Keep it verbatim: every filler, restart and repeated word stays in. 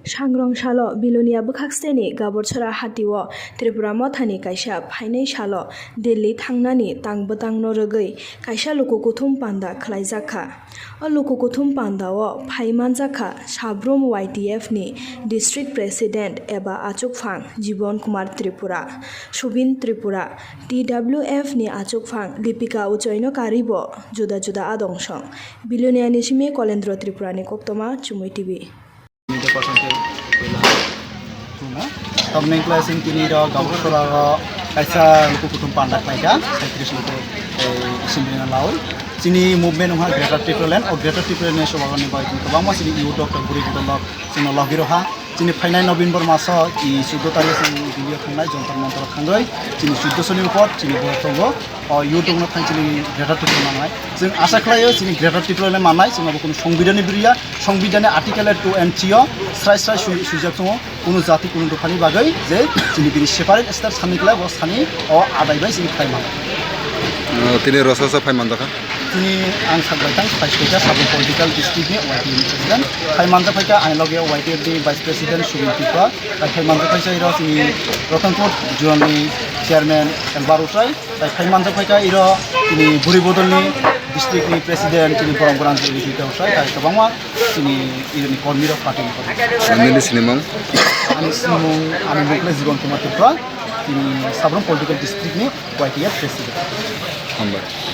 Sangrong salo Bilonia bwkhaksteni Gaborchara hatio Tripura mothani kaisa phainai salo Delhi thangnani tang bwtangno rwgwi kaisa luku kuthum panda khlaijakha. O luku kuthum pandao phai manjakha Sabrum Y T F ni District President eba achukphang Jibon Kumar Tripura, Subin Tripura, T W F ni achukphang Lipika Uchoino karibo juda juda adongsong. Bilonia ni simi Kolendro Tripura ni koktoma Chumui T V. Media person ke puila. Tamo nang kla sing tini ro Gaborchara ro kaisa luku kuthum panda khlaika, saitris luku, eh, assembly na lawi. Chini movement wngkha Greater Tipraland, o Greater Tipraland ni sobagon ni bai kwbangma chini youth rok, bwrwi budol rok, chini logi rok ha. Chini phainai November maso, i chuddo tarik chini Delhi o thangnai Jantar Mantar o thangwi, chini chuddo soni upor, chini borok tongo. O youth rokno thang chini Greater Tipraland mangnai. Chwng asa khlaio chini Greater Tipraland mannai, chwng abo kunu songbidani bwrwiya, songbidani article two and three o srai srai sui-, swijak tongo, kunu jati kunu dophani bagwi je chini bini separate state sani khlai bo sani o adai bai chini khlai mano. O, tini rosa sa phai manjakha? Tini ang sak bai tang, phai soi kha Sabrum political district ni Y T F ni president. Phai manjak phai kha ang loge Y T F ni vice president Subin Tripura, phai manjak phai kha iro chini Ratanpur zone ni chairman Elbar Utai. Tai phai manjak phai kha iro chini bwrwi bodolni district ni president chini borong borang chini Bidya Usai, tai kwbangma chini ironi kormi rok party ni kormi. Nini sinimung? Ani sinimung, ani mung khe Jibon Kumar Tripura, chini Sabrum political district ni Y T F president. Hambai.